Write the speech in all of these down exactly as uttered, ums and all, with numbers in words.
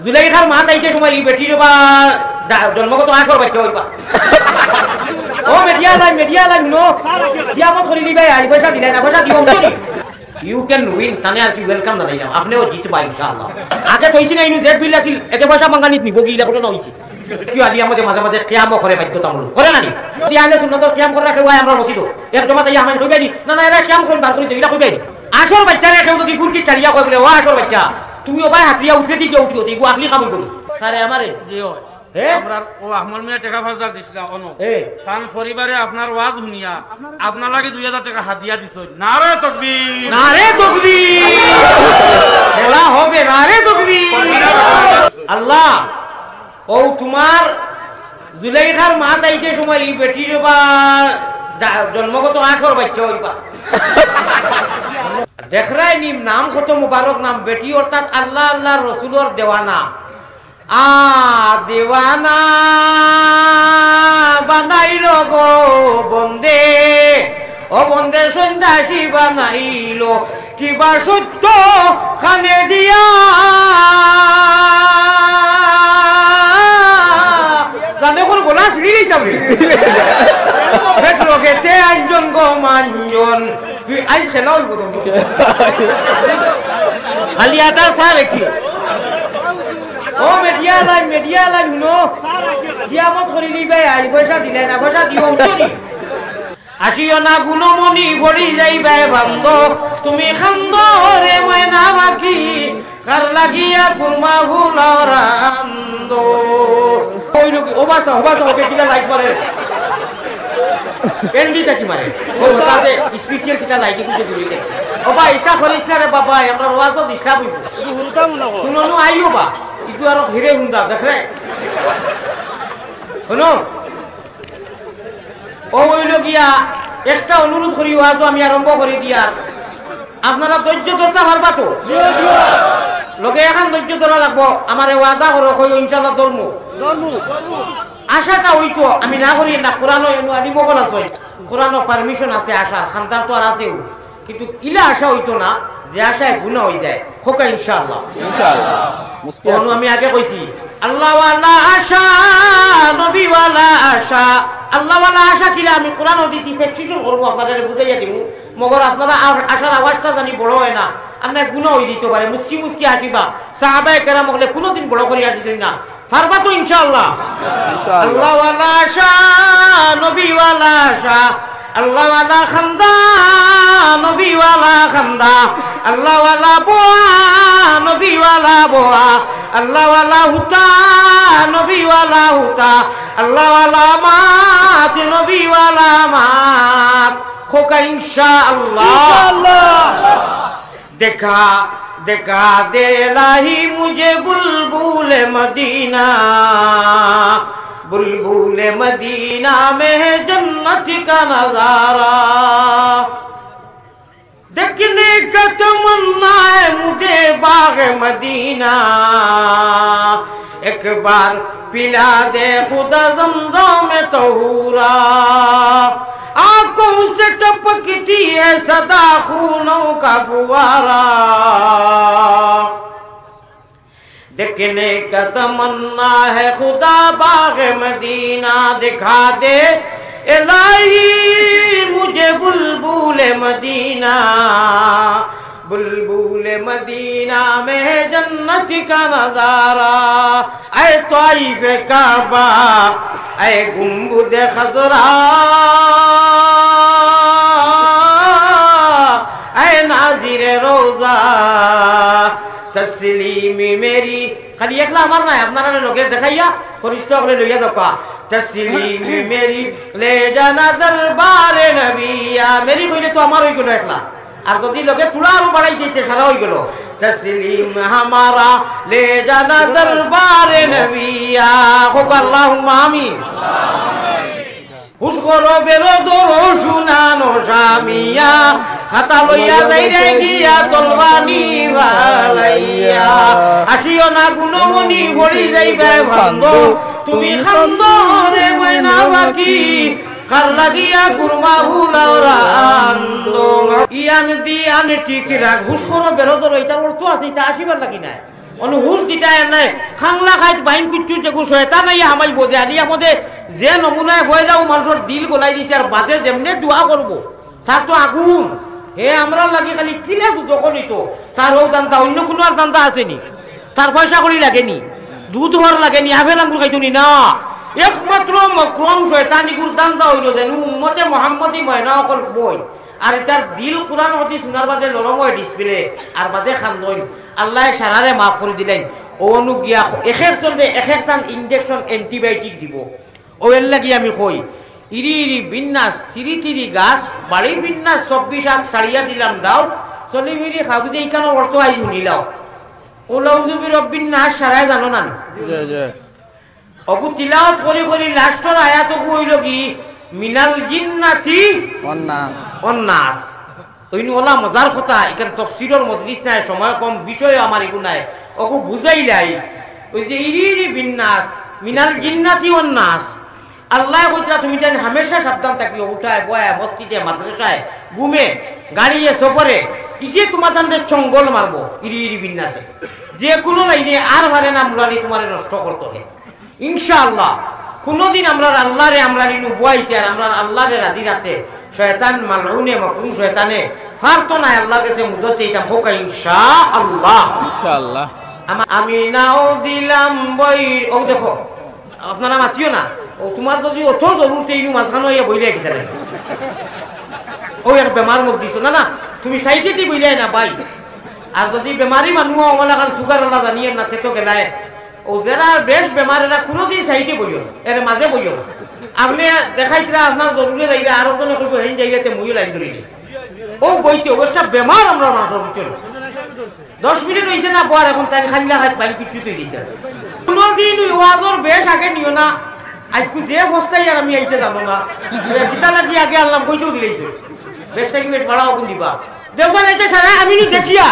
জুলেখার মা তাইতে সময় ই বেটির বা দা-, জন্মগত আখর বাচ্চা অইবা। ও মিডিয়া লাইন, মিডিয়া লাইন, হুনো। কিয়ামত করি দিবায়, আই পয়সা দিলাই না, পয়সা দিও, বুঝছো নি? You can win, তানে আর কি welcome জানাইলাম। আপনেও জিতবা ইনশাআল্লাহ। আগে তো অইছে না, ইনু জেড বিল আছিল, এতে পয়সা মাঙ্গানিত নিব, গিলা ঘটনা অইছে। কি আলী আমাদের মাঝে মাঝে কিয়ামও করে বাধ্যতামূলক। করে না নি? যদি আহলে সুন্নতর কিয়াম করে রাখে, ওয়াই আমরা মসজিদও। এক জমাত আইয়া আমায় কইবায় নি, না, না, এরা কিয়াম করইন, বার করি দেই, ইলা কইবায় নি? আসর বাচ্চারে কেউ যদি গুরকি চালিয়া কয় বলে, "ও আসর বাচ্চা, তুমি ওবায় হাতরিয়া উতরে দিকে উঠিও, তো ইগু আখলি কাম অইবো নি?" স্যারে আমারে। জি অয়। হে? আমরার ও আহমদ মিয়া টেকা পাঁচ হাজার দিছলা, অনো। হে। তান পরিবারে আপনার ওয়াজ হুনিয়া, আপনার লাগি দুই হাজার টেকা হাদিয়া দিছইন। নারে তকবীর। নারে তকবীর। খেলা হবে, নারে তকবীর। আল্লাহ, ও তোমার জুলেখার মা তাইতে সময় ই বেটির বা দা-, জন্মগত আখর বাচ্চা অইবা। দেখরায় নি নাম কত মুবারক নাম, বেটি অর্থাৎ আল্লাহ, আল্লাহর রসুলর দেওয়ানা। আ দেওয়ানা বানাইল গো বন্দে, ও বন্দে সন্ন্যাসী বানাইল, কিবা সত্য খানে দিয়া। জানে কোন গলা ছিঁড়ি দিতাম রে। ভেট রোগেতে আঞ্জন গো মাঞ্জন। তুই আই খেলা অইব তো। খালি আটা চা রেখি। ও মিডিয়া লাইন, মিডিয়া লাইন, হুনো। কিয়ামত করি দিবায়, আই পয়সা দিলাই না, পয়সা দিও, উঠছো নি? আসিও না গুণমণি, পড়ি যাইবায় বান্দ। তুমি খান্দ রে ময়না পাখি, কার লাগিয়া কুরমা ফুলাও রান্দো। ওই লোক, ও বাসা, ও বাসা, ওকে কিলা লাইক মারে। এমনি থাকি মারে। ও তাতে স্পিচিয়াল কিতা লাইক কিছু দিলি দে। ও ভাই, ইতা করিস না রে বাবা, আমরা ওয়াজ তো ডিস্টার্ব অইব। হুরুতা মনে হয়। শুনো নু আইও বা, ইগু আরো হিরে হুন্দা, দেখরে। শুনো। ও অইল গিয়া, একটা অনুরোধ করি, ওয়াজ আমি আরম্ভ করি দিয়ার। আপনারা ধৈর্য ধরতা পারবা তো? লগে এখন ধৈর্য ধরা লাগবো। আমারে ওয়াদা করো, কইও ইনশাআল্লাহ ধরমু। আশাটা অইতো, আমি না করি না, কোরআনো এমন আলিম অকল আছে, কোরআনো পারমিশন আছে আশার, খান্দার তো আর আছেও, কিন্তু ইলা আশা অইতো না, যে আশায় গুনা অই যায়। হোকা ইনশাআল্লাহ। ইনশাআল্লাহ। মুশকিল আছে। আমি আগে কইছি, আল্লাহওয়ালা আশা, নবীওয়ালা আশা। আল্লাহওয়ালা আশা কিলা আমি কোরআনো দিছি, প্র্যাকটিসও করবো, আপনাদের বুঝাইয়া দিমু। মগর আপনারা আ-, আশার আওয়াজটা জানি বড় হয় না, আর না গুনা অই দিতে পারে, মুসকি মুসকি আসিবা। সাহাবায়ে কেরাম অকলে কোনোদিন বড় করি আসিছইন না, পারবা তো ইনশাআল্লাহ? ইনশাআল্লাহ। আল্লাহওয়ালা আশা, নবীওয়ালা আশা, আল্লাহওয়ালা খান্দা, নবীওয়ালা খান্দা, আল্লাহওয়ালা বোয়া, নবীওয়ালা বোয়া, আল্লাহওয়ালা হুতা, নবীওয়ালা হুতা, আল্লাহওয়ালা মাত, নবীওয়ালা মাত। হোকা ইনশাআল্লাহ। ইনশাআল্লাহ। دکھا دکھا دے الٰہی مجھے بلبل مدینہ، بلبل مدینہ میں ہے جنت کا نظارہ۔ دیکھنے کا تمنا ہے مجھے باغ مدینہ، ایک بار پلا دے خدا زمزم طہورا۔ آنکھوں سے ٹپکتی ہے سدا خونوں کا فوارہ۔ دیکھنے کا تمنا ہے خدا باغ مدینہ، دکھا دے الٰہی مجھے بلبل مدینہ، بلبل مدینہ میں ہے جنت کا نظارہ۔ اے طائف کعبہ، اے گنبد خضرا، اے ناظر روضہ، تسلیم میری، খালি একলা আমার নায়, আপনারারে লগে দেখাইয়া ফরিস্তা অকলে লইয়া যাউক্কা। تسلیم میری لے جانا دربار نبیا، میری কইলে তো আমার অই গেল একলা। আর যদি লগে থুড়া আরো বাড়াই দিতে, সারা অই গেল। تسلیم ہمارا لے جانا دربار نبیا۔ হোক আল্লাহুম্মা আমিন। হুশ করো বেরোদর শুনানো শামিয়া, খাতা লইয়া যাইরে গিয়া তলবানি বালাইয়া। আসিও না গুণমণি পড়ি যাইবায় বান্দ, তুমি খান্দো রে ময়না পাখি, কার লাগিয়া কুরমা ফুলাও রান্দো। ইয়ান দিয়ান ঠিক রাখ, হুশ করো বেরোদর, ইতার অর্থ আছে, ইতা আসিবার লাগি নায়। অনুহুর দিতা এনে খাংলা খাইত বাইন কুচ্ছু যেগু শয়তান আইয়া হামাইবো, যে আলিয়া মধ্যে যে নমুনায় ফয়লাও মানুষর দিল গলাই দিছে, আর বাদে যেমনে দোয়া করবো, তার তো আগুন। হে আমরার লাগি খালি কিলা দুজখো নিতো, তার অউ ধান্দা, অইন্য কুনু আর ধান্দা আছে নি? তার পয়সা কড়ি লাগে নি? দুধ হওয়ার লাগে নি? আপেল আঙ্গুর খাইতো নি? না। একমাত্র মকরম শয়তান ইগুর ধান্দা অইলো যেন উম্মতে মোহাম্মদী ময়না অকল বই। আর ইতার দিল কুরআন হাদিস হুনার বাদে নরম অয় ডিসপ্লে, আর বাদে খান্দইন। আল্লায় সারারে মাফ করি দিলাইন। অউ অনু গিয়া এক একজনরে এক একটান ইনজেকশন অ্যান্টিবায়োটিক দিবো। অউ এর লাগি আমি কই, ইরি ইরি বিন্যাস, তিরি তিরি গাছ, বাড়ি বিন্যাস, চব্বিশ হাত ছাড়িয়া দিলাম দাও, চলি ফিরি খাবুজে ইখানো অর্থ আই শুনিলাও। কুল আউযু বিরব্বিন নাস সারায় জানো না নি? জি, জি। অগু তিলাওয়াত করি করি লাস্টর আয়াত অগু অইলো কি, মিনাল জিন্নাতি ওয়ান নাস। ওয়ান নাস। তো ইনু অলা মজার কথা, ইখান তফসিরর মজলিস নায়, সময় কম, বিষয় আমার ইগু নায়। অগু বুঝাইলাই, অউ যে ইরি ইরি বিন্নাস, মিনাল জিন্নাতি ওয়ান নাস। আল্লায় কইতরা তুমি তাইন হামেশা সাবধান থাকিও, উঠায়, বয়ায়, মসজিদে, মাদ্রাসায়, ঘুমে, গাড়িয়ে, সফরে, ইগে তুমার তানরে চঙ্গল মারবো, ইরি ইরি বিন্নাসে। যে কুনু লাইনে আর পারে না মুরালি তুমারে নষ্ট করতো হে। ইনশাআল্লাহ, কুনুদিন আমরার আল্লারে আমরার ইনু বওয়াইতে আর আমরার আল্লারে রাজি রাখতে শয়তান মালউনে মকরুম শয়তানে পারতো নায় আল্লার গেছে মুদত চাইতাম, কউক্কা ইনশাআল্লাহ। ইনশাআল্লাহ। আমা-, আমি নাও দিলাম বই, অউ দেখো, আপনারা মাতিও না, অউ তুমার যুদি অত জরুরত তে ইনু মাঝখানো আইয়া বইলে কিতা রে? অউ এক বেমার মুখ দিছো না, না, তুমি সাইডেদি বইলে না ভাই। আর যুদি বেমারি মানুষ অউ অলাখান সুগার অলা জানিয়ে না, সে তো গেলায়। অউ যেরা বেশ বেমার, এরা কুনুদিন সাইডে বইও না, এর মাঝে বইও না। আপনে দেখাইতরা আপনার জরুরে যাইরা, আর একজনে কইবো, "হেইন যাইরা তে মুইও লাইন ধরি নি।" অউ বইতে অবস্থা বেমার আমরার মানুষর বুঝছো নি। দশ মিনিট অইছে না বওয়ার, এখন তাইন খাইল্লা খাইত পাইন কিচ্ছু তুই দিতে। কুনুদিন ওই ওয়াজর বেশ আগে নিও না। আইজকু যে অবস্থায় আর আমি আইতে জানো না। কিতা লাগি আগে আনলাম কইতেও দিলাইছো। বেশ থাকি বেশ বাড়াও কোন দিবা। দেওবান আইতে সারা আমি নি দেখিয়া।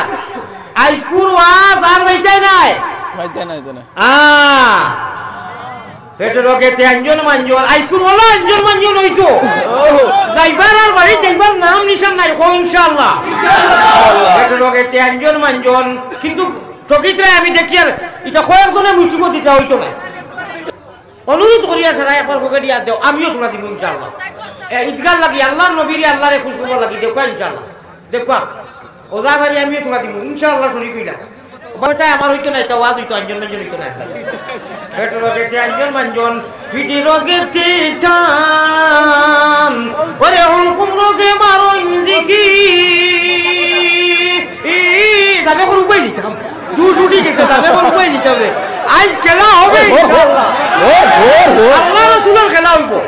আইজকুর ওয়াজ আর পাইতায় নায়। পাইতায় নায়, পাইতায় নায়। আ, পেটর রোগে তে আঞ্জন মাঞ্জন। আইজকুর ওলা আঞ্জন মাঞ্জন অইতো। যাইবার আর বাড়ি যাইবার নাম নিশান নাই, কও ইনশাআল্লাহ। পেটর রোগে তে আঞ্জন মাঞ্জন। কিন্তু টকিতরায় আমি দেখিয়ার, ইটা কয়েকজনে মুসিবত দিতা অইতো না। অনুরোধ করিয়া সারা একবার পকেটে হাত দেও, আমিও তুমরা দিমু ইনশাআল্লাহ। এ, ইদগার লাগি, আল্লার নবীরে, আল্লারে খুশ করবার লাগি, দেউক্কা ইনশাআল্লাহ। দেউক্কা, ওজা বাড়ি আমিও তুমরা দিমু, ইনশাআল্লাহ শরিক অইলাম। বাবাটা আমার অইতো না, ইটা ওয়াজ অইতো, আঞ্জন মাঞ্জন অইতো না। পেটর রোগে তে আঞ্জন মাঞ্জন, পিঠর রোগে তে টান, ওরে হুলকুম রোগে মারইন জিকি। ই, জানে কোন উপায় দিতাম। দুষ উঠি গেছে, তাহলে আমার উপায় দিতে হবে। আইজ খেলা হবে ইনশাআল্লাহ। আল্লাহ রসুলর খেলা অইবো।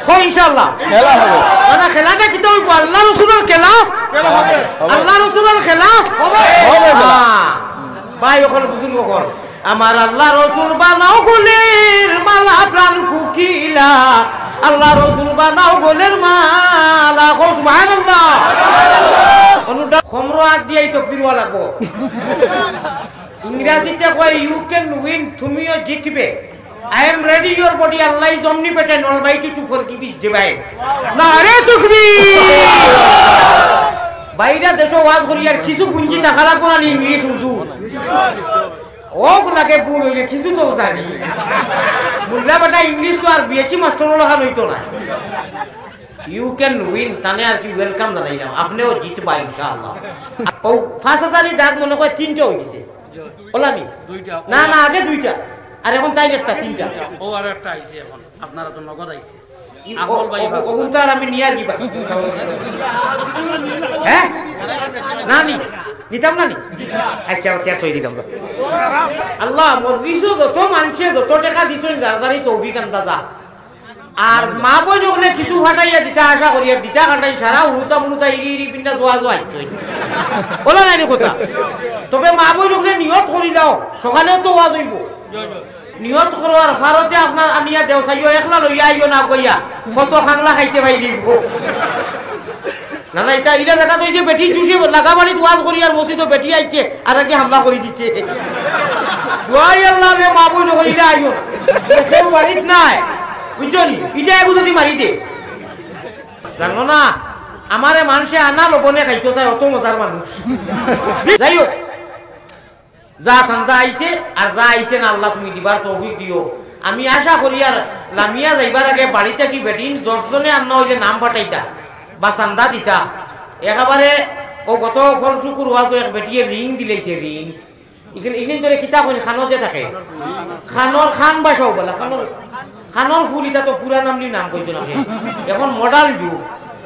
কও ইনশাআল্লাহ। খেলা হবে। মানে খেলাটা কিতা অইবো? আল্লাহ রসুলর খেলা। খেলা হবে। আল্লাহ রসুলর খেলা হবে। হবে খেলা। হ্যাঁ। ভাই অকল, বুজুর্গ অকল। আমার আল্লাহ রসুল বানাও গলের মালা প্রাণ কুকিলা। আল্লাহ রসুল বানাও গলের মালা। কও সুবহানাল্লাহ। অনুটা খমরো হাত দিয়াই তকবির ওয়া লাগবো। ইংরাজিতে কয়, "You can win", তুমিও জিতবে। "I am ready, your body, Allah is omnipotent, Almighty to forgive his divine." নারে তকবীর! বাইরা দেশো ওয়াজ করি আর কিছু পুঞ্জি দেখা লাগবো না নি, ইংলিশ উর্দু। ও লাগে ভুল অইলে কিছু তো জানি। মোল্লা বেটা ইংলিশ তো আর বিএসসি মাস্টার অলাখান অইতো না। You can win, তানে আর কি welcome জানাইলাম। আপনেও জিতবা ইনশাআল্লাহ। ও পাঁচ হাজারি ডাক মনে কয় তিনটা অই গেছে। ওলা নি? দুইটা। না, না, আগে দুইটা। আর এখন তাই একটা, তিনটা। ও আর একটা আইছে এখন। আপনারা তো নগদ আইছে। ই, আমল ও, ভাই ও, ভাই। ও, ওগুন তো আর আমি নিয়া দিবা। হ্যাঁ? না নি? নিতাম না নি? আচ্ছা, আবার ত্যাগ করে দিলাম। আল্লাহ, মজলিসো যত মানষে যত টেকা দিছইন, যার যারই তৌফিক আন্দাজা। আর মা বইন অকলে কিছু ফাটাইয়া দিতা আশা করি, আর দিতা কাটাই সারা হুরুতা মুরুতা ইরি ইরি পিন্ডা জোয়া জোয়া ইচ্ছই। ওলা নাইনি কথা। তবে মা বইন অকলে নিয়ত করি দাও, সকালেও তো ওয়াজ অইবো। নিয়ত করো আর ফারতে আপনার আনিয়া দেও, চাইও একলা লইয়া আইও না কইয়া, কত খাংলা খাইতে পাইলিব। না, না, ইটা, ইটা দেখা তো এই যে বেটি চুষে লাগাবাড়িত ওয়াজ করি আর মসজিদো বেটি আইছে, আর আগে হামলা করি দিছে। ওয়াই আল্লাহ রে, মা বইন অকল ইটা আইও। কেউ বাড়িত নাই, বুঝছো নি? ইটা এগু যদি মারি দে। জানো না, আমারে মানষে আনা লবণে খাইতো চায়, অত মজার মানুষ। যাই হোক, যা চান্দা আইছে আর যা আইছে না, আল্লাহ তুমি দিবার তৌফিক দিও। আমি আশা করি আর লামিয়া যাইবার আগে বাড়ি থাকি বেটিন দশ জনে আন্না অইলে নাম পাঠাইতা বা চান্দা দিতা। একেবারে অউ গত ফল শুকুর ওয়াজ এক বেটিয়ে রিং দিলাইছে, রিং। ইখান, ইখান ধরে কিতা কইন, খানো যে থাকে। খানোর খান বাসাও বলা, খানোর, খানোর ফুল ইটা তো পুরা নামলি নাম কইতো না। এখন মডার্ন যুগ।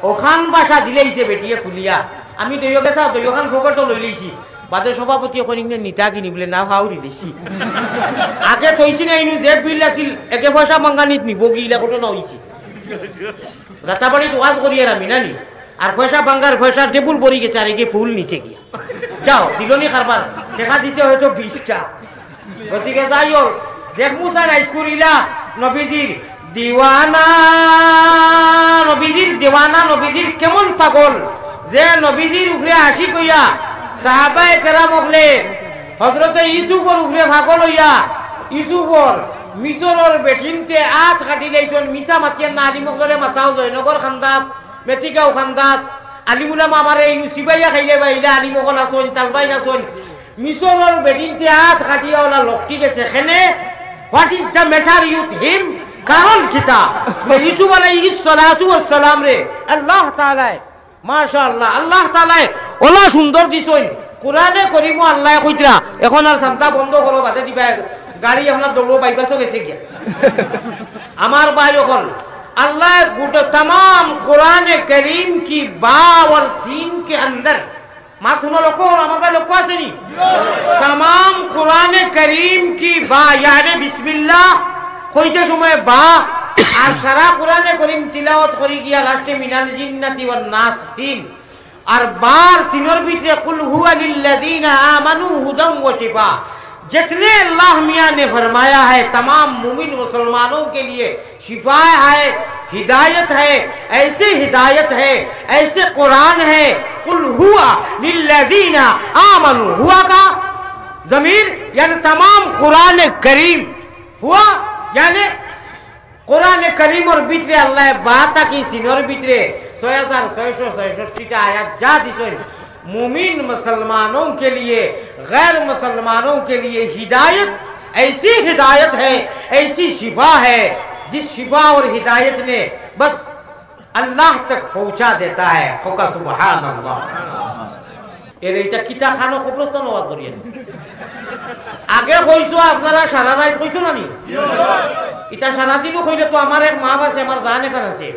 অউ খান বাসা দিলাইছে বেটিয়ে খুলিয়া। আমি দইও গেছা, দইও খান ফকেটো লইলাইছি। বাদে সভাপতিয়ে কইন, "ইমনে নিতা কিনি?" বলে, "না, ফাউরি দিছি।" আগে থইছি না, ইনু যে বিল আছিল, একে পয়সা মাঙ্গানিত নিব, গিলা ঘটনা অইছে। রাতাবাড়িত ওয়াজ করি আর আমি নানি। আর পয়সা বাঙ্গার পয়সা টেবুল ভরি গেছে, আর এগিয়ে ফুল নিচে গিয়া। যাও, দিলনি কারবার, দেখা দিতে হয়তো বিশটা। গতিকে যাই হোক, দেখমু স্যার আইজকুর ইলা নবীজির দিওয়ানা, নবীজির দিওয়ানা, নবীজির কেমন পাগল, যে নবীজির উপরে আশিক অইয়া সাহাবায়ে কেরাম অকলে হযরতে ইউসুফর উপরে পাগল অইয়া ইউসুফর মিসরর বেটিন্তে আত কাটিলাইছইন, মিছা মাতিয়ার না, আলিম অকলরে মাতাও, জয়নগর কান্দাত, মেথিগাঁও কান্দাত, আলিম উলামা আমারে ইনু চিবাইয়া খাইলে বা ইলা আলিম অকল আছইন, তালবাইন আছইন, মিসরর বেটিন্তে আত কাটিয়া অলা লকটি গেছে। কেনে? What is the matter with him? কারণ কিতা? ইউসুফ আলাইহিস সালাতু ওয়াস সালামরে আল্লাহ তাআলায়, মাশাআল্লাহ, আল্লাহ তাআলায় অলা সুন্দর দিছইন। কোরআনে করিমো আল্লায় কইতরা, এখন আর চান্দা বন্ধ করো, বাদে দিবা, গাড়ি আপনার দৌড়ো বাইপাসও গেছে গিয়া। আমার ভাই অকল, আল্লায় গোটা তামাম কোরআনে করিম কি বা ওয়াল সিন কে আন্দর, মাত হুনো লক্ষ্য করো, আমার ভাই লক্ষ্য আছে নি? তামাম কোরআনে করিম কি বা, ইয়ানে বিসমিল্লাহ কইতে সময় বা, আর সারা কোরআনে করিম তিলাওয়াত করি গিয়া লাস্টে মিনাল জিন্নাতি ওয়ান নাস সিন। আর বার সিনর ভিতরে কুল হুয়া লিল্লাযিনা আমানু হুদাম ওয়া শিফা। जितने अल्लाह मियाँ ने फरमाया है, तमाम मोमिन मुसलमानों के लिए शिफा है, हिदायत है, ऐसी हिदायत है, ऐसे कुरान है, कुल हुआ लिल्लज़ीना आमनू। हुआ का ज़मीर यानी तमाम कुरान करीम, हुआ यानी কোরআনে করিমর ভিতরে আল্লায় বা থাকি সিনর ভিতরে ছয় হাজার ছয়শো ছয়ষট্টিটা আয়াত যা দিছইন, মুমিন মুসলমানों के लिए, गैर मुसलमानों के लिए हिदायत, ऐसी हिदायत है, ऐसी शिफा है, जिस शिफा और हिदायत ने बस अल्लाह तक पहुंचा देता है। কউক্কা সুবহানাল্লাহ। এরে ইটা কিতা খানো কবরস্থান ওয়াজ করিয়া? আগে কইছো আপনারা সারা রাইত কইছো না নি? ইটা সারা দিনও কইলে তো আমার এক মাপ আছে, আমার জান এখান আছে।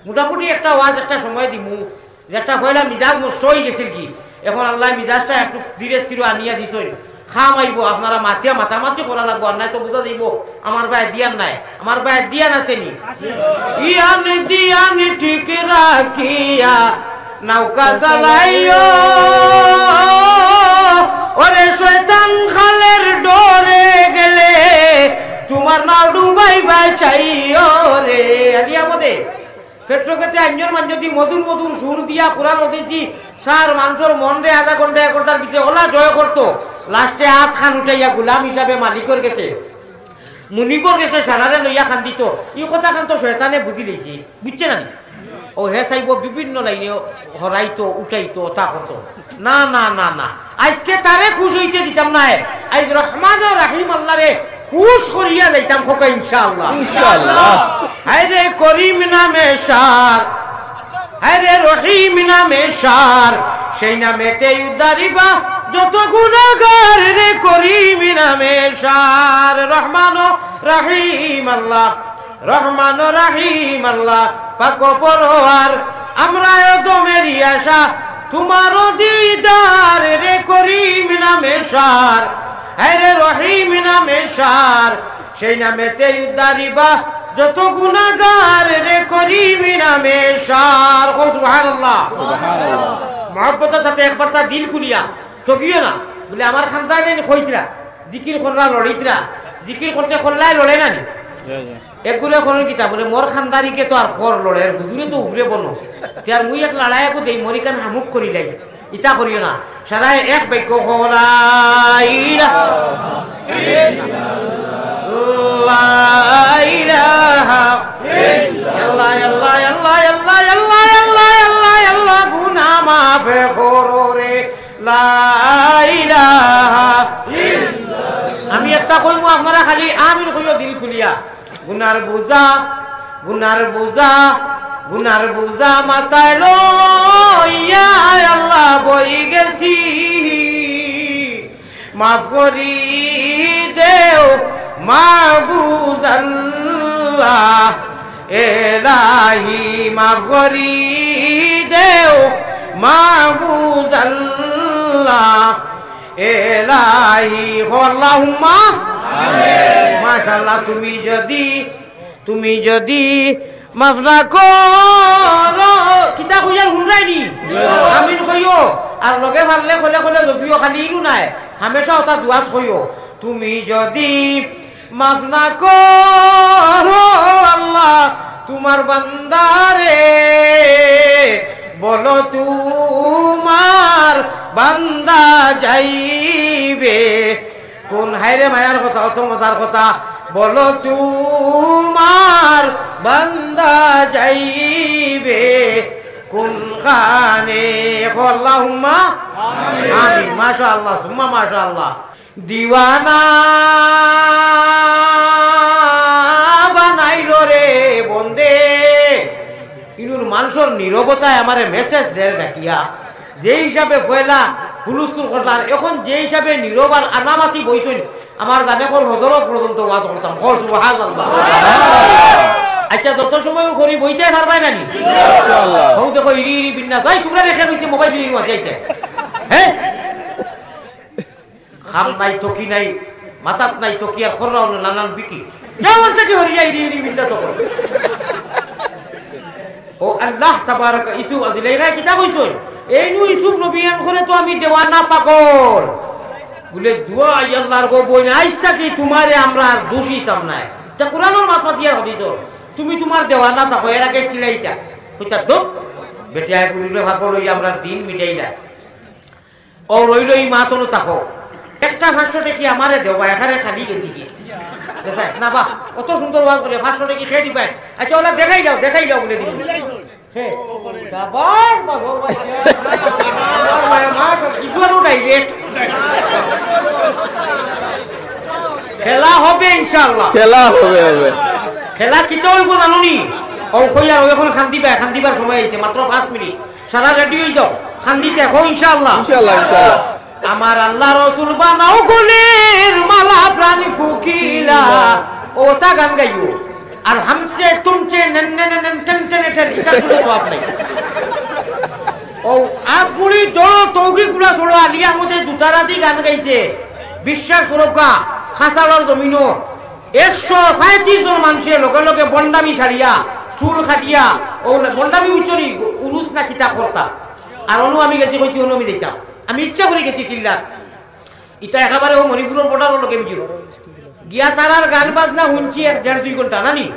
মোটামুটি একটা ওয়াজ একটা সময় দিমু, যে একটা পয়লা মিজাজ নষ্ট অই গেছিল কি, এখন আল্লায় মিজাজটা একটু ধীরে স্থির আনিয়া দিছইন। খাম আইবো, আপনারা মাতিয়া মাতামাতি করা লাগবো, আর নাই তো বুঝা যাইবো আমার ভাই দিয়ান নাই, আমার ভাই দিয়ান আছে নি? ইয়ান দিয়ান ঠিক রাখিয়া নৌকা চালাইও, ওরে শয়তান খালের ডরে গেলে তোমার নাও ডুবাই বাঁচাইও রে। আলিয়া মদে ফেসবুকেতে আঞ্জর মান যদি মধুর মধুর সুর দিয়া কোরআন ওদেছি, সার মানুষের মন রে আধা ঘন্টা এক ঘন্টার ভিতরে ওলা জয় করতো, লাস্টে আত খান উঠাইয়া গুলাম হিসাবে মালিকর গেছে, মুনিবর গেছে সারারে লইয়া খান দিত। এই কথা খান তো শয়তানে বুঝি লইছি, বুঝছে না নি? ও হে চাইব বিভিন্ন লাইনে হরাইতো, উঠাইতো, তা করতো। না, না, না, না, আজকে তারে খুশ হইতে দিতাম না। আজ রহমান ও রাহিম আল্লাহরে খুশ করিয়া যাইতাম খোকা ইনশাআল্লাহ। ইনশাআল্লাহ। হায় রে করিম নামে সার, হায় রে রহিম নামে সার, সেই নামেতেই উদ্ধারিবা যত গুনাহগার রে করিম নামে সার। রহমান ও রাহিম আল্লাহ, রহমান ও রাহিম আল্লাহ পাক পরোয়ার, আমরা অধমেরই আশা তোমার দিদার রে করিম নামে সার, হায় রে রহিম নামে সার, সেই নামেতেই উদ্ধারিবা যত গুনাহগার রে করিম নামে সার। কও সুবহানাল্লাহ। সুবহানাল্লাহ। মহব্বতের সাথে একবার তার দিল খুলিয়া ঠকিও না। বলে, আমার খান্দায় জানি কইতরা, জিকির কররা লড়িতরা, জিকির করতে করলায় লড়ে না নি? এক গুরে করেন কিতা বলে, মোর খান্দারিকে তো আর খর লড়ে, আর হুজুরে তো উপরে বনো। তে আর মুই এক লড়াই একু দেই, মরিকান হামুক করিলাই। ইতা করিও না। সারায় এক বাক্য কও, লা ইলাহা ইল্লাল্লাহ, লা ইলাহা ইল্লাল্লাহ, আল্লাহ, আল্লাহ, গুনা মাফ করো রে। লা ইলাহা তা কইমু আপনারা খালি আমিন কইও দিল খুলিয়া। গুনার বুঝা, গুনার বুঝা, গুনার বুঝা মাথায় লইয়া আল্লাহ বই গেছি। মাফ করি দেও মাবুদ আল্লাহ, এলাহি মাফ করি দেও মাবুদ আল্লাহ, এলাহি। কও আল্লাহুম্মা। আমিন। মাশাআল্লাহ, তুমি যদি, তুমি যদি মাফ না করো, কিতা কইয়ার হুনরায়নি? আমিন কইও। আর লগে পারলে কলে কলে জপিও, খালি ইনু নায়, হামেশা অতা দোয়াত কইও। তুমি যদি মাফ না করো আল্লাহ তুমার বান্দারে, বলো তুমার বান্দা যাইবে কোন? হায়রে মায়ার কথা, অত মজার কথা। বলো তুমার বান্দা যাইবে কোনখানে? কও আল্লাহুম্মা আমিন। মাশাআল্লাহ, সুম্মা মাশাআল্লাহ। দিওয়ানা বানাইলো রে বন্দে। ইনুর মানষর নীরবতায় আমারে মেসেজ দের ডাকিয়া। যে হিসাবে পয়লা হুলুস্থুল করলা, আর এখন যে হিসাবে নীরব আর আনামাতি বইছইন, আমার জানে কর হজরত পর্যন্ত ওয়াজ করতাম। কও সুবহানাল্লাহ। আচ্ছা, যত সময় করি বইতে পারবায় নানি? ইনশাআল্লাহ। হউ দেখো, ইরি ইরি বিন্যাস। এই, তুমরা রেখে দিছে মোবাইল নিয়ে ওয়াজ যাইতে। হ্যাঁ? খাম নাই, তকি নাই, মাথাত নাই তকি, আর খররাও না, নানান বিকি। যাও, ওর থেকে হরিয়া ইরি ইরি বিদ্যা তো করো। ও আল্লাহ তাবারাকা ইসুফ আজিলাই গায় কিতা কইছইন? এইনু ইসুফ নবী এন করে তো আমি দেওয়ানা পাগল। বুলে, দোয়া আই আল্লাহর গো বইন, আইজ থাকি তুমারে আমরা আর দুষিতাম নায়। তা কোরআনর মাত মাতিয়ার হাদিসর। তুমি তুমার দেওয়ানা থাকো, এর আগে ছিড়াইতা। কইতা, "দোক, বেটিয়া এক উড়িলে ভাগল অই আমরা দিন মিটাইলা।" ও রইল এই মাতনো থাকো। একটা পাঁচশো টেকি আমারে দেও বা, এখানে খালি গেছি কি? দেখো, না বা, অত সুন্দর ওয়াজ করে, পাঁচশো টেকি খেয়ে দিবায়। আচ্ছা, ওলা দেখাই যাও, দেখাই যাও বলে দিবি। হে, আবার বা, ও বা, আমার মায়া মা, সব ইগুয়ারও direct। খেলা হবে ইনশাআল্লাহ। খেলা হবে, হবে। খেলা কিতা অইবো জানো নি? ও কইয়া, ও এখন খান্দিবা, খান্দিবার সময় আইছে, মাত্র পাঁচ মিনিট। সারা রেডি অই যাও, খান্দিতে এখন ইনশাআল্লাহ। ইনশাআল্লাহ, ইনশাআল্লাহ। আমার আল্লাহ রসুল বানাও গুলির মালা প্রাণ কুকিলা, ও তা গান গাইও। আর হামসে তুমসে নেন নেন নেন টেন টেন টেন, ইটা কোনো সওয়াব নাই। ও আগুড়ি দড়ো তৌকি গুলা ছোড়ো, আলিয়া মতে দুতারাদি গান গাইছে। বিশ্বাস করো গা, খাসাড়র জমিনো একশো পঁয়ত্রিশ জন মানষে লগে লগে বন্ডামি ছাড়িয়া, চুল কাটিয়া, ও বন্ডামি উচ্চরি উরুস না কিতা করতা। আর অনু আমি গেছি, কইছি, অনু আমি যাইতাম। আমি ইচ্ছা করি গেছি কিল্লাত। ইটা একেবারে ও মণিপুরর border-র লগে মিলিও। গিয়া তারার গান বাজনা হুনছি এক দেড় দুই ঘন্টা, নানি?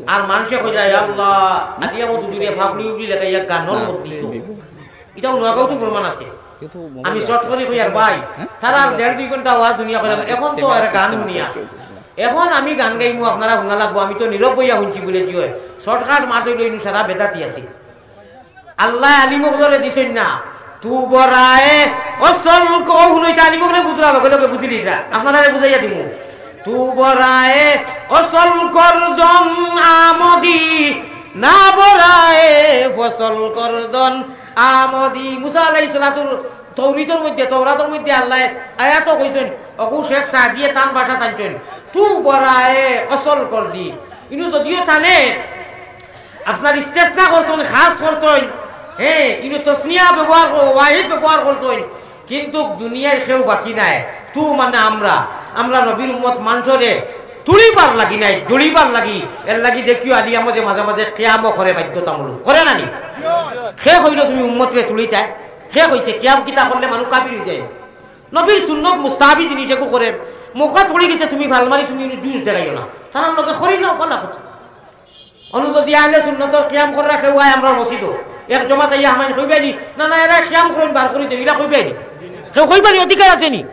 আর মানষে কইরা, "আল্লাহ, আলিয়া মতো দূরে ফাবড়ি উবড়ি লাগাইয়া গানর মত দিছো।" ইটাও নোয়াগাঁওত প্রমাণ আছে। আমি short করি কইয়ার ভাই, তারার দেড় দুই ঘন্টা ওয়াজ হুনিয়া কইলাম, এখন তো আর গান হুনিয়া। এখন আমি গান গাইমু, আপনারা হুনা লাগবো, আমি তো নীরব বইয়া হুনছি বলে কি হয়। Shortcut মাত অইল, ইনু সারা বেদাতি আছে। আল্লায় আলিম অকলরে দিছইন না। তু বরায়ে অসল ক-, ও হুনো, ইটা আলিম অকলে বুঝরা, লগে লগে বুঝিলিরা। আপনারারে বুঝাইয়া দিমু। তু বরায়ে অসল করদন আমদি, না বরায়ে ফসল করদন আমদি। মুসা আলাইহিস সালাতুর তৌরিতর মধ্যে, তৌরাতর মধ্যে আল্লায় আয়াতো কইছইন, অগু শেখ সাদিয়ে তান ভাষা টানছইন। তু বরায়ে অসল করদি। ইনু যদিও টানে, আপনার ইস্তেসনা করছইন, খাস করছইন, হ্যাঁ, ইনু তসনিয়া ব্যবহার কর-, ওয়াহিদ ব্যবহার করছইন, কিন্তু দুনিয়ার কেউ বাকি নাই। তু মানে আমরা, আমরা নবীর উম্মত মানষরে তুলিবার লাগি নাই, জুড়িবার লাগি। এর লাগি দেখিও আলিয়া মতে মাঝে মাঝে কিয়ামও করে বাধ্যতামূলক, করে না নি? কে কইল তুমি উম্মতরে তুলিতায়? কে কইছে কিয়াম কিতা করলে মানুষ কাফির অই যায়? নবীর সুন্নত মুস্তাহাবি জিনিস এগু করে, মৌকা পড়ি গেছে, তুমি ফাল মারি তুমি জুস দেখাইও না, তারার লগে করি নাও, বালা কথা। অনু যদি আহলে সুন্নতর কিয়াম কররা কেউ আয় আমরার মসজিদো, এক জমাত আইয়া হামাইন কইবায়নি, "না, না, এরা কিয়াম করইন, বার করি দেও", ইলা কইবায়নি? কেউ কইবায়নি, অধিকার আছে নি?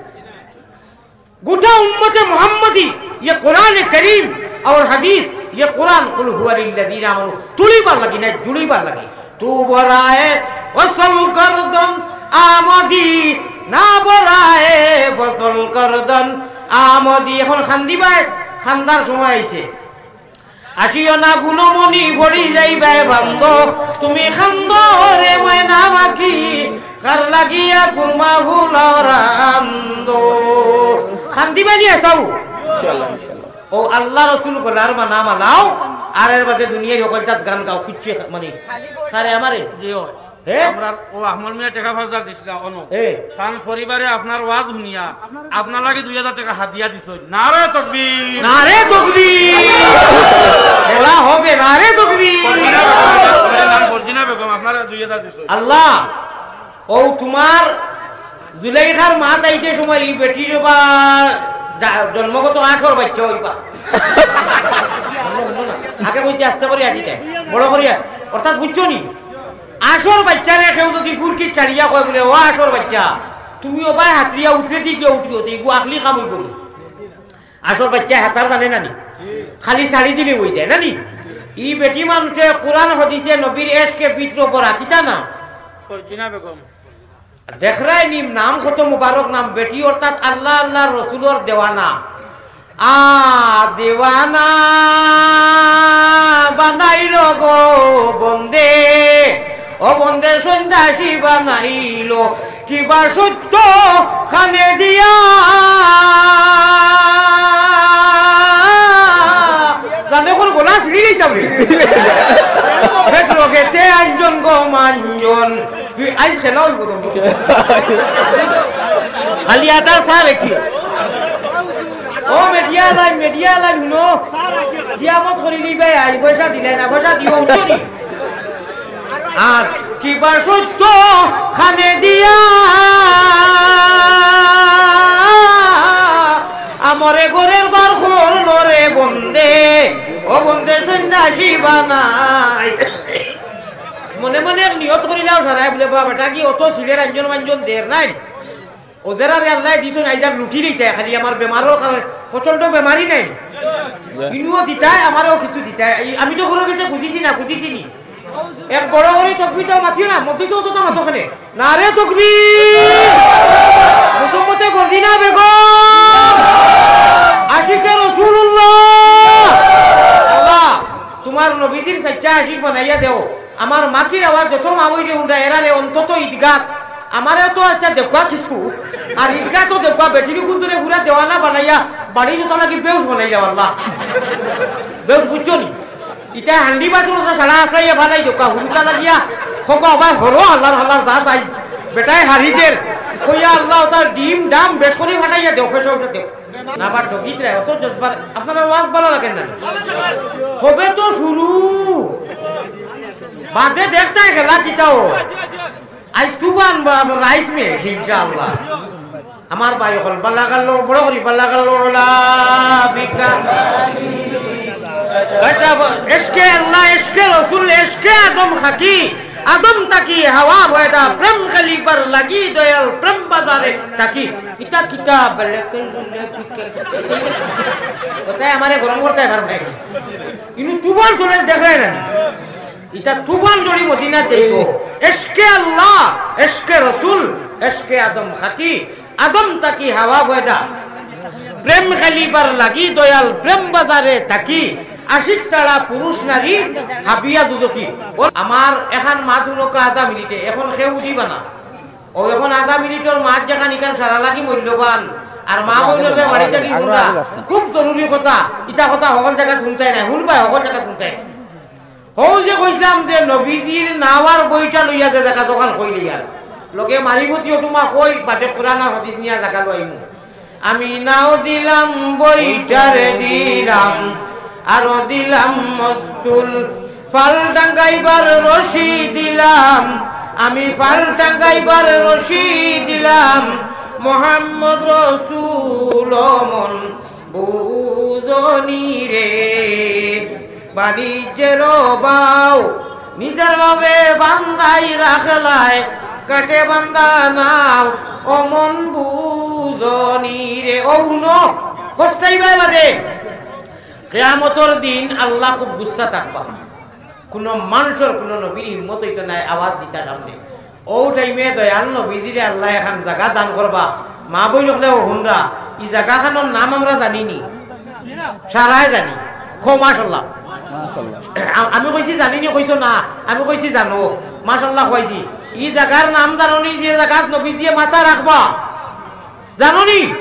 গোটা উম্মতে মুহাম্মদী, ইয়ে কোরআনে করিম আর হাদিস, ইয়ে কোরআন, কুল হুয়া লিল্লাযীনা আমানু, তুলিবার লাগি না, জুড়িবার লাগি। তু বরায়ে অসল করদন আমদি, না বরায়ে ফসল করদন আমদি এখন খান্দিবায়, খান্দার সময় আইছে। আসিও না গুণমণি পড়ি যাইবায় বান্দ, তুমি খান্দো রে ময়না পাখি, কার লাগিয়া কুরমা ফুলাও রান্দো। খান্দিবায় নি আছাউ? ইনশাআল্লাহ, ইনশাআল্লাহ। ও আল্লাহ রসুল গলার মালা মালাও, আর এর বাদে দুনিয়ার হকল জাত গান গাও, কিচ্ছু এক-, মানে, সারে আমারে। জি অয়। হে? আমরার ও আহমদ মিয়া টেকা পাঁচ হাজার দিছলা, অনো। এ। তান পরিবারে আপনার ওয়াজ হুনিয়া, আপনার লাগি দুই হাজার টেকা হাদিয়া দিছইন। নারে তকবীর। নারে তকবীর। খেলা হবে, নারে তকবীর। ফরজিনা বেগম, ফরজিনা বেগম, আপনার দুই হাজার দিছইন। আল্লাহ, ও তুমার জুলেখার মা তাইতে সময় ই বেটির বা জা-, জন্মগত আশর বাইচ্চা অইবা। আগে কইছি আস্তে করি আটিতে, বড় করিয়া, অর্থাৎ বুঝছো নি? আশর বাইচ্চারে কেউ যদি ফুরকি ছাড়িয়া কয় বুলে, "ও আশর বাইচ্চা, তুমি ও বায় হাতরিয়া উঠরে ঠিক উঠিও, তো ইগু আখলি কাম অইবো নি?" আশর বাইচ্চা হাতার জানে না নি? খালি ছাড়ি দিলে অই যায় না নি? ই বেটি মানষে কোরআন হাদিসে নবীর এশকে বিতর পড়া, কিতা না? ফরজিনা বেগম। দেখরায় নি নাম কত মুবারক নাম, বেটি অর্থাৎ আল্লাহ আল্লাহর রসুলর দেওয়ানা। আ দেওয়ানা বানাইল গো বন্দে, ও বন্দে সন্ন্যাসী বানাইল, কিবা সত্য খানে দিয়া। জানে কোন গলা ছিঁড়ি গেছে রে। পেট রোগেতে আঞ্জন গো মাঞ্জন। তুই আইজ খেলা অইবো তো। খালি আটা চা রেখি। ও মিডিয়া লাইন, মিডিয়া লাইন হুনো। কিয়ামত করি নিবে, আইজ পয়সা দিলে না, পয়সা দিও, উঠছো নি? আর কিবা সত্য খানে দিয়া, আমারে ঘরের বার করলো রে বন্দে, ও বন্দে সন্ন্যাসী বানাই। মনে মনে এক নিয়ত করিলাও সারাই বুলে, "বাবা, বেটা কি অত সিলের আঞ্জন মাঞ্জন দের নাই?" ও যারা রে আল্লাহ দিছইন, আইজার লুটি লইতায়, খালি আমার বেমারর কারণে, প্রচণ্ড বেমারি নাই। ইনুও দিতায়, আমারও কিছু দিতায়। এই আমি তো ঘরর গেছে বুঝিছি না, বুঝিছি নি। এক বড় করে তকবির দাও, মাতিও না, মধ্যে তো অতটা মাতো খানে। নারে তকবির! মুসম্মতে গর্দিনা বেগম! আশিকে রসুলুল্লাহ! আল্লাহ, তুমার নবীজির সাচ্চা আশিক বানাইয়া দেও। আমার মাতির আওয়াজ যত মা বইনে হুনরা, এরারে অন্তত ঈদগাত। আমারে তো আচ্ছা দেখবা কিছু, আর ঈদগাত তো দেখবা, বেটির কুন্দরে পুরা দেওয়ানা বানাইয়া, বাড়ি যত লাগি বেউস বানাইলা আল্লাহ। বেউস বুঝছো নি? ইটা হান্ডি বাসন ওটা সারা আশ্রয়ে ফালাই দেখবা, হুরুতা লাগিয়া, খোকা আবার হলো আল্লাহর আল্লাহর যা তাই। বেটায় হারিদের, কইয়া আল্লাহ ওটা ডিম ডাম বেশ করে ফাটাইয়া দেও, ফেসে উঠে দেও। না, আবার ঠকিত রে, অত জজবার, আপনার ওয়াজ ভালা লাগে না। হবে তো শুরু। বাদে দেখতায় খেলা কিতাও। আইজ তুফান বা রাইত মে, ইনশাআল্লাহ। আমার ভাই অকল, বালাগাল, বড় করি, বালাগাল, ওলা, বিকা। এটা ব-, এশকে আল্লাহ, এশকে রসুল, এশকে আদম খাকি। আদম তাকি হাওয়া পয়দা, প্রেম খেলিবার লাগি দয়াল, প্রেম বাজারে তাকি। ইতা কিতা বেলেগ কোথায় আমারে গরম করতে পারবে? কিন্তু তুফান চলে দেখলে না। ইতা তুফান জড়ি মদিনা দেখো। এশকে আল্লাহ, এশকে রসুল, এশকে আদম খাকি। আদম তাকি হাওয়া পয়দা। প্রেম খেলিবার লাগি দয়াল, প্রেম বাজারে তাকি। আশিক ছাড়া পুরুষ নারী হাবিয়া দুদকি। ও আমার এখান মাত হুনকা আধা মিনিটে, এখন কেউ উঠিবা না। ও এখন আধা মিনিটর মাত যেখান ইখান সারা লাগি মূল্যবান। আর মা বইনরে বাড়ি থাকি হুনরা, খুব জরুরি কথা। ইতা কথা হকল জাগাত হুনতায় নায়, হুনবায় হকল জাগাত হুনতায়। হউ যে কইতাম যে নবীজির নাওয়ার বইটা লইয়া যে জাগা দোকান কইলি আর লগে মারিবতি ওটুমা কই বাদে কোরআন আর হাদিস নিয়া জাগা লইমু। আমি নাও দিলাম বইটারে দিলাম, আরো দিলাম মস্তুল, ফাল টাঙ্গাইবার রশি দিলাম, আমি ফাল টাঙ্গাইবার রশি দিলাম, মোহাম্মদ রসুল মন বুঝনি রে। বাণিজ্যের বাও নিজের ভাবে বান্ধাই রাখলায়, কাটে বান্ধা নাও, অমন বুঝনি রে। ও হুনো, কষ্টাই বাবা রে। কিয়ামতর দিন আল্লাহ খুব গুসা থাকবা। কুনু মানষর, কুনু নবীর হিম্মত অইতো নায় আওয়াজ দিতা সামনে। ও টাইমে দয়াল নবীজিরে আল্লায় এখান জাগা দান করবা। মা বইন অকলে হুনরা, ই জাগাখানর নাম আমরা জানি নি? সারায় জানি। কও মাশাআল্লাহ। মাশাআল্লাহ। আ-, আমি কইছি জানি নি, কইছো না, আমি কইছি জানো। মাশাআল্লাহ কইছি। ই জাগার নাম জানো নি, যে জাগাত নবীজিয়ে মাথা রাখবা? জানো নি?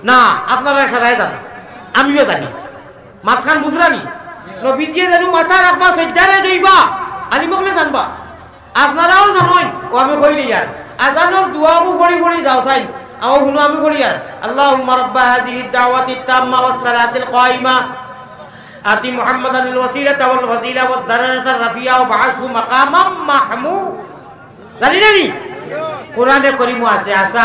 না, আপনারা সারায় জানো। আমিও জানি। মাতখান বুঝরা নি? নবীজিয়ে যেনু মাথা রাখবা, সইজ্জারে যাইবা। আলিম অকলে জানবা। আপনারাও জানইন, অউ আমি কইলিয়ার। আজানর দোয়াও পড়ি পড়ি যাও চাইন। আও হুনো আমি পড়িয়ার। اللهم رب هذه الدعوة التامة والصلاة القائمة آت محمدا الوسيلة والفضيلة والدرجة الرفيعة وابعثه مقاما محمودا। জানি না নি? কোরআনে করিমো আছে, عسى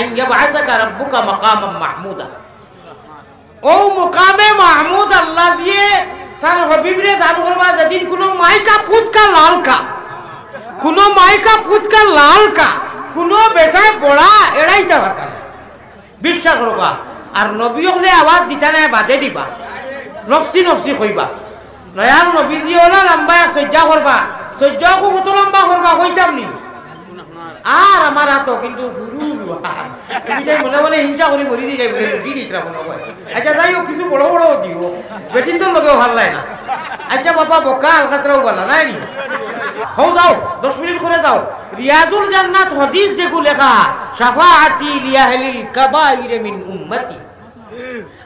أن يبعثك ربك مقاما محمودا। অউ মকামে মাহমুদ আল্লাজিয়ে তান হাবিবরে দান করবা, যেদিন কুনু মাইকা পুতকা লালকা, কুনু মাইকা পুতকা লালকা, কুনু বেটায় বড়া এড়াইতা পারতা নায়। বিশ্বাস করবা। আর নবী অকলে আওয়াজ দিতা নায়, বাদে দিবা, নফসি নফসি কইবা। নয়ার নবীজি অলা লম্বা এক সইজ্জা করবা, সইজ্জা অকু কত লম্বা করবা কইতাম নি? আর আমার আতো কিন্তু গুরু আর। তুমি তাই মনে মনে হিংসা করি মরি দিলে বলে লুটি দিতরা মনে হয়। আচ্ছা, যাই হোক, কিছু বড় বড় দিও। বেটিন্তর লগেও ভাল্লায় না। আচ্ছা বাবা, বকা আলকাতরাও বালা নাই নি? হউ যাও, দশ মিনিট করে যাও। রিয়াজুল জান্নাত হাদিস যেগু লেখা, شفاعتي لأهل الكبائر من أمتي।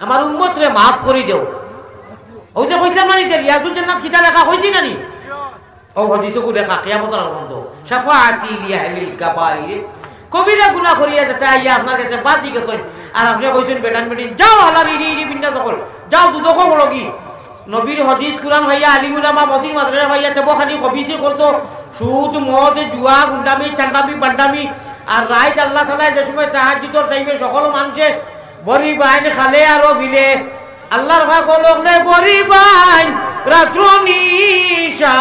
আমার উম্মতরে মাফ করি দেও। অউ যে কইছিলাম না নি, যে রিয়াজুল জান্নাত কিতা লেখা কইছি না নি? অউ হাদিসো কু লেখা, কিয়ামতর আগ পর্যন্ত। شفاعتي لأهل الكبائر। কবিরা গুনা করিয়া যেতা আইয়া আপনার গেছে বাদি গেছইন, আর আপনে কইছইন, "বেটান বেটিন, যাও হালার ইরি ইরি বিন্দাস অকল, যাও দুজখো পড়োগি।" নবীর হাদিস, কুরআন পাইয়া, আলিম উলামা, মসজিদ মাদ্রাসা পাইয়া, তেবো খালি খবিসি করতো, সুদ, মদ, জুয়া, গুন্ডামি, চান্ডামি, বান্ডামি, আর রাইত আল্লাহ তাআলায় যে সময় তাহাজ্জুদর টাইমে সকল মানষে বড়ি বাইন খালে আরো বিলে, আল্লার পাগল অকলে বড়ি বাইন রাত্র নিশা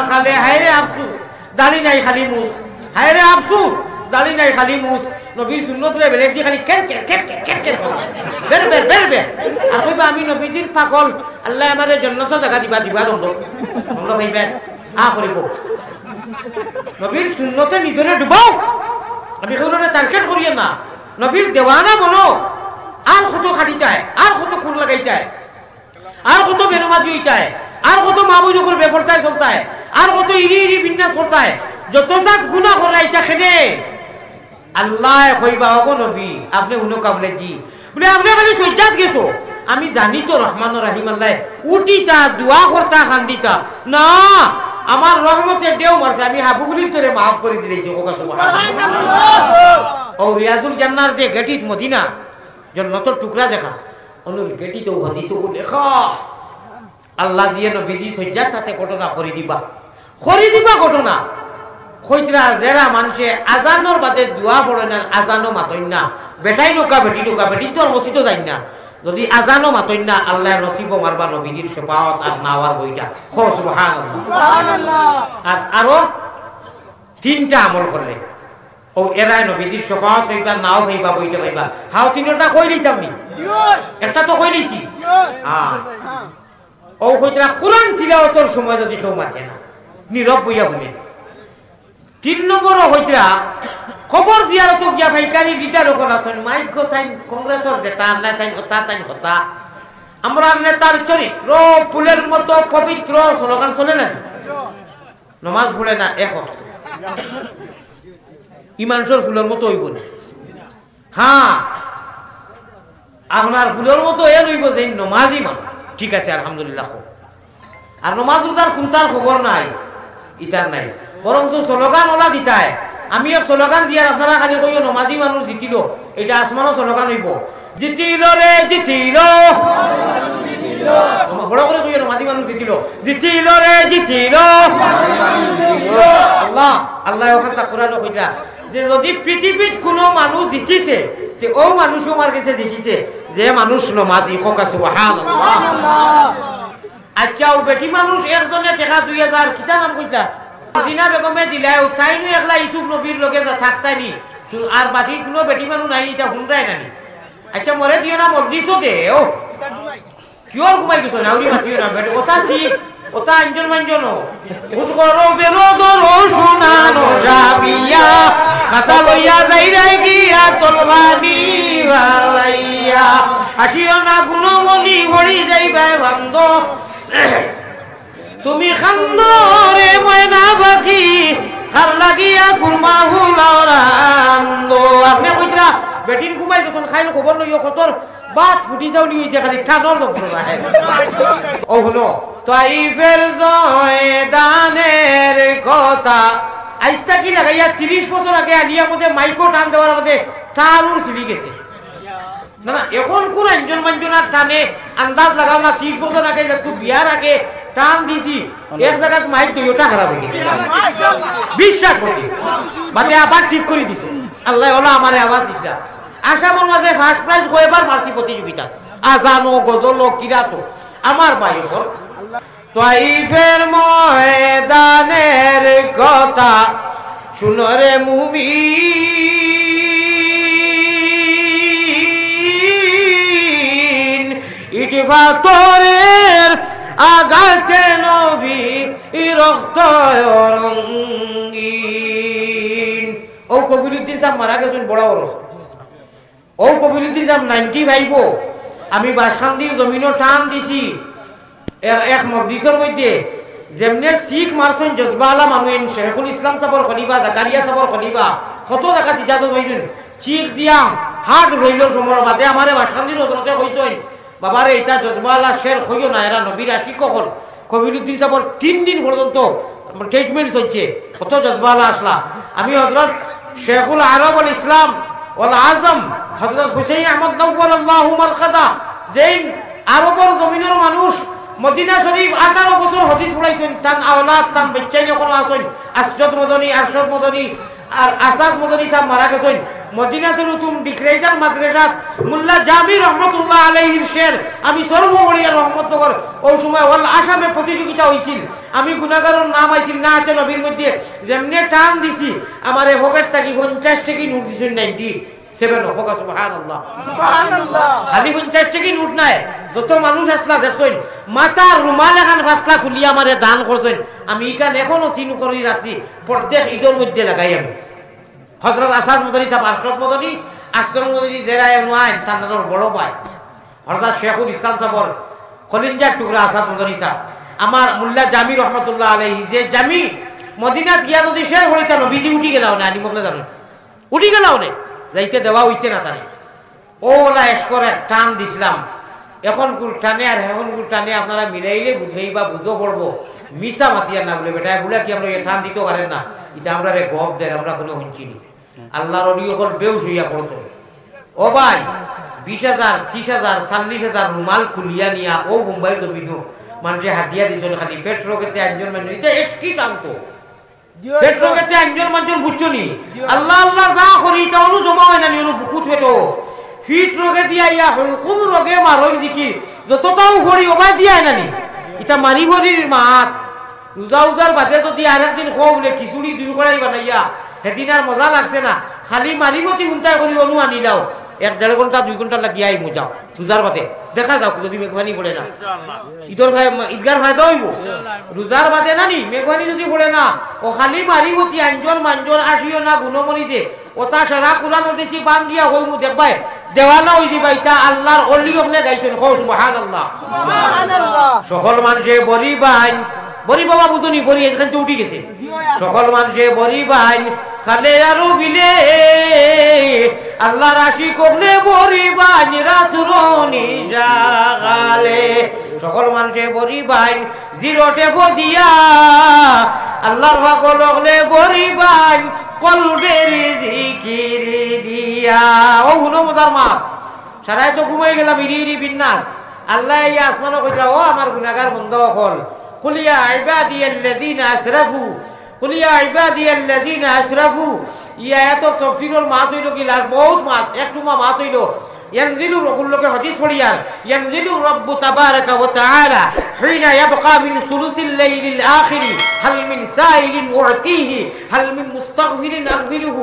খালে, হায়রে আফসুস, দাড়ি নাই খালি মুছ। হায়রে আফসুস, দাড়ি নাই খালি মুছ। নবীর সুন্নতরে বেলেগ দি খালি কের কের, কের কের, কের কের করবা। বের বের, বের বের। আর কইবা, "আমি নবীজির পাগল, আল্লায় আমারে জন্নতো জাগা দিবা, দিবা দন্ড।" দন্ড পাইবা। আ করিব। নবীর সুন্নতে নিজরে ডুবাও। আমি কেউরে target করিয়া না। নবীর দেওয়ানা বনো। আর কত খাটিতায়, আর কত খুন লাগাইতায়। আর কত বেনমাজি অইতায়, আর কত মা বইন অকল বেপর্দায় চলতায়, আর কত ইরি ইরি বিন্যাস করতায়, যত জাত গুনা কররা ইতা কেনে? আল্লায় কইবা, "ওগো নবী, আপনে হুনো কাবলে জি।" বুলে, "আপনে খালি সইজ্জাত গেছো।" আমি জানি তো রহমান রহিম আল্লায় উঠিতা, দোয়া করতা, কান্দিতা। না, আমার রহমতে ঢেউ মারছে, আমি হাবুগুলির তোরে মাফ করি দিলাইছি। ওগো সুবহানাল্লাহ। অউ রিয়াজুল জান্নার যে গেটিত মদিনা, জন্নতর টুকরা দেখা, অনুর গেটিত অউ হাদিসো লেখা। আল্লাজিয়ে নবীজি সইজ্জাত তাতে ঘটনা করি দিবা। করি দিবা ঘটনা। কইতরা যেরা মানষে আজানর বাদে দোয়া পড়ইন না, আজানো মাতইন না, বেটাইন অউক্কা, বেটিন অউক্কা, বেটিন তো আর মসজিদো যাইন না। যদি আজানো মাতইন না, আল্লায় নসিবো মারবা নবীজির শাফাআত আর নাওয়ার বইটা। কও সুবহানাল্লাহ। সুবহানাল্লাহ। আর আরো তিনটা আমল করলে, অউ এরায় নবীজির শাফাআত পাইবা, নাও পাইবা, বইটা পাইবা। হাও তিনটা কইলিতাম নি? একটা তো কইলিছি। হ্যাঁ। অউ কইতরা কুরআন তিলাওয়াতর সময় যদি কেউ মাতে না, নীরব বইয়া হুনে। তিন নম্বরও কইতরা কবর জিয়ারতো গিয়া পাইকারি লিডার অকল আছইন, মাইক গো তাইন কংগ্রেসর নেতা, না তাইন হতা, তাইন হতা। আমরার নেতার চরিত্র ফুলের মতো পবিত্র, স্লোগান চলে না? নমাজ পড়ে না এক ওয়াক্ত। ই মানষর ফুলর মতো অইবো না। হ্যাঁ, আপনার ফুলর মতো এ অইবো যে নমাজি মানুষ। ঠিক আছে, আলহামদুলিল্লাহ। আর নমাজ রোজার কুন্তার খবর নাই, ইতার নাই। বরং তো স্লোগান ওলা দিতায়। আমি এক স্লোগান দিয়ার, আপনারা খালি কইও, "নমাজি মানুষ জিতিল।" এটা আসমানো স্লোগান অইবো, "জিতিল রে, জিতিল।" বড় করি কইও, "নমাজি মানুষ জিতিল।" জিতিল রে, জিতিল। আল্লাহ, আল্লায় অখানতা কুরআনো কইরা যে যদি পৃথিবীত কুনু মানুষ জিতিছে, তে অউ মানুষ আমার গেছে জিতিছে, যে মানুষ নমাজি। কউক্কা সুবহানাল্লাহ। আচ্ছা, অউ বেটি মানুষ একজনে টেকা দুই হাজার, কিতা নাম কইতা? মদিনা বেগমে দিলায়, অউ তাইনউ একলা ইউসুফ নবীর লগে যা থাকতায় নি। আর বাকি কুনু বেটি মানুষ নাই, ইতা হুনরায় না নি? আচ্ছা, মরে দিও না, মজলিসো দেও। কিওর ঘুমাই গেছো না, উড়ি মাতিও না, বেটা, কথা ঠিক। ওটা আঞ্জন মাঞ্জন। হুশ করো বেরো ধরো সোনানো জামিয়া, খাতা লইয়া যাইরায় গিয়া তলবানি বালাইয়া। আসিও না গুণমণি হরি যাইবায় বান্দ। তুমি খান্দো রে ময়না পাখি, কার লাগিয়া কুরমা ফুলাও রান্দো। আপনে কইতরা, বেটিন ঘুমাই যখন খাইল খবর লইও কতর বাত ফুটি যাওনি হইছে, খালি টানর যন্ত্রণা। ও হুনো, তাইফের জয়দানের কথা। আইজ থাকি লাগাইয়া তিরিশ বছর আগে আলিয়ার মধ্যে মাইকো টান দেওয়ার মধ্যে তারুর চুলি গেছে। না, না, এখন কোন আঞ্জন মাঞ্জনার টানে আন্দাজ লাগাও না, তিরিশ বছর আগে যে তুই বিয়ার আগে টান দিছি, এক জায়গাত মাইক দুইটা খারাপ হয়ে গেছে। বিশ্বাস করি, বাদে আবার ঠিক করে দিছে। আল্লাহ ওলা আমারে আবার দিছিলা। আসামর মাঝে ফার্স্ট প্রাইজ কয়বার মারছি প্রতিযোগিতা, আজানো, গজলো, কিরাতো। আমার ভাই ওর তাইফের ময়দানের কথা শুনো রে মুমিন, ইট পাথরের আঘাতে নবী রক্ত রঙিন। ও কবিরুদ্দিন সাহেব মারা গেছেন বড় বড়। ও কবিরুদ্দিন সাহেব নাইনটি ফাইভও আমি বাসকান্দির জমিনও টান দিছি। এ-, এক মজলিসর মধ্যে যেমনে চিক মারছইন জজবালা মানুষ, শেখুল ইসলাম সাহেবর খলিফা, জাকারিয়া সাহেবর খলিফা, কত জায়গাত ইজাজত পাইছইন। চিক দিয়া হাত রইল সময় বাদে আমারে বাসকান্দির হজরতে কইছইন, "বাবারে, ইটা জজবালা শের কইও না, এরা নবীর আশিক অকল।" কবিরুদ্দিন সাহেবর তিন দিন পর্যন্ত ট্রিটমেন্ট চলছে, কত জজবালা আসলা। আমি হজরত শেখুল আরব আল ইসলাম ওয়াল আজম হজরত হুসেইন আহমদ নওয়ার আল্লাহু মারকাদা, যেইন আরবর জমিনর মানুষ মদিনা শরীফ আঠারো বছর হদিস পড়াইছইন, তান আওলাদ, তান বাচ্চাইন এখনো আছইন, আসজদ মদনী, আরশদ মদনী, আর আসাদ মদনী সাহেব মারা গেছইন। মদিনাতুল উতুম ডিক্রেজার মাদ্রাসাত মোল্লা জামি রহমতুল্লাহ আলাইহির শের আমি সর্বমরিয়া রহমতনগর, ওই সময় ওয়াল আসামে প্রতিযোগিতা হইছিল। আমি গুনাগারর নাম আইছিল না আছে নবীর মধ্যে, যেমনে টান দিছি, আমারে পকেট থাকি পঞ্চাশ টেকি নোট দিছইন নাইনটি সেভেন, হোক সুবহানাল্লাহ। সুবহানাল্লাহ। খালি পঞ্চাশ টেকি নোট নাই, যত মানুষ আসলা দেখছইন, মাথার রুমাল এখান পাতলা খুলিয়া আমারে দান করছইন। আমি ইখান এখনো চিন করি রাখছি, প্রত্যেক ঈদর মধ্যে লাগাই আমি। হজরত আসাদ মদনী সাহেব, আশরফ মদনী, আশরফ মদনী যেরা এমন আইন, তার বড় ভাই। হজরত শেখুল ইসলাম সাহেবর কলিঞ্জার টুকরা আসাদ মদনী সাহেব। আমার মোল্লা জামি রহমতুল্লাহ আলাইহি, যে জামি মদিনাত গিয়া যদি শের হরিতা নবীজি উঠি গেলা অনে, আনি মকলে যাবেন। উঠি গেলা অনে, যাইতে দেওয়া হইছে না তারে। ও ওলা এশ করে টান দিছিলাম। এখন গুর টানে আর এখন গুর টানে আপনারা মিলাইলে বুঝবেই বা বুঝো পড়বো। মিছা মাতিয়ার না বলে, বেটা, এগুলা কি আমরা এ টান দিতে পারেন না? এটা আমরা রে গফ দের, আমরা কোনো হুনছি নি। আল্লাহর অলি অকল বেউস হইয়া পড়তো। ও ভাই, বিশ হাজার, ত্রিশ হাজার, চল্লিশ হাজার রুমাল খুলিয়া নিয়া ও মুম্বাইর জমিনো মানুষে হাতিয়া দিছইন খালি পেট রোগেতে আঞ্জন মানুষ। এটা একটি টান তো। জি, পেট রোগেতে আঞ্জন মানুষ বুঝছো নি? জি। আল্লাহ আল্লাহ যা করি, তা অনু জমা হয় না নি, অনু বুকুত পেটো। ফিট রোগে দিয়া ইয়া হুলকুম রোগে মারইন জিকির। যতটাও করি, ওবায় দিয়া হয় না নি? এটা মারি ভরির মাত। রোজা উজার বাদে যদি আরেকদিন খো বলে খিচুড়ি দুই কড়াই বানাইয়া, সেদিন আর মজা লাগছে না। খালি মারিবতি উন্তায় করি অনু আনিলাও। এক দেড় ঘন্টা, দুই ঘন্টা লাগিয়া আইমু যাও। রোজার বাদে। দেখা যাও যদি মেঘবানি পড়ে না। ইদর ভাই, ইদগার ফায়দা হইব। রোজার বাদে না নি, মেঘবানি যদি পড়ে না, ও খালি মারিবতি আঞ্জন মাঞ্জন আসিও না গুণমণি দে। ওটা সারা কোরআন দেখি বান্দিয়া হইমু দেখবায়। দেওয়ানা হই দিবা, ইটা আল্লাহর অলি অকলে গাইছেন। কও সুবহানাল্লাহ। সুবহানাল্লাহ। সকল মানুষে বড়ি বাইন, বড়ি বাবা বুঝুনি, বড়ি এখান তো উঠি গেছে। সকল মানুষে বড়ি বাইন, খালে আরো বিলে, আল্লাহর আশিক অকলে বড়ি বাইন, রাতুর নিশা কালে। সকল মানুষে বড়ি বাইন, জিরোটে বদিয়া, আল্লাহর পাগল অকলে বড়ি বাইন, কলবের জিকির দিয়া। ও হুনো মজার মা, সারায় তো ঘুমাই গেলাম, ইরি ইরি বিন্যাস। আল্লাহ এই আসমানও কইরা, ও আমার গুনাগার বন্দা অকল, কুলিয়া ইবাদিয়াল্লাযীনা আসরাফু, কুলিয়া ইবাদিয়াল্লাযীনা আসরাফু। ই আয়াতর তফসিরর মাত হইল কি, লাস্ট বহুত মাত, একটু মা মাত হইল। ينزل الرب, লোকে হাদিস পড়িয়ার, ينزل الرب تبارك وتعالى حين يبقى من ثلث الليل الآخر، هل من سائل أعطيه، هل من مستغفر أغفره।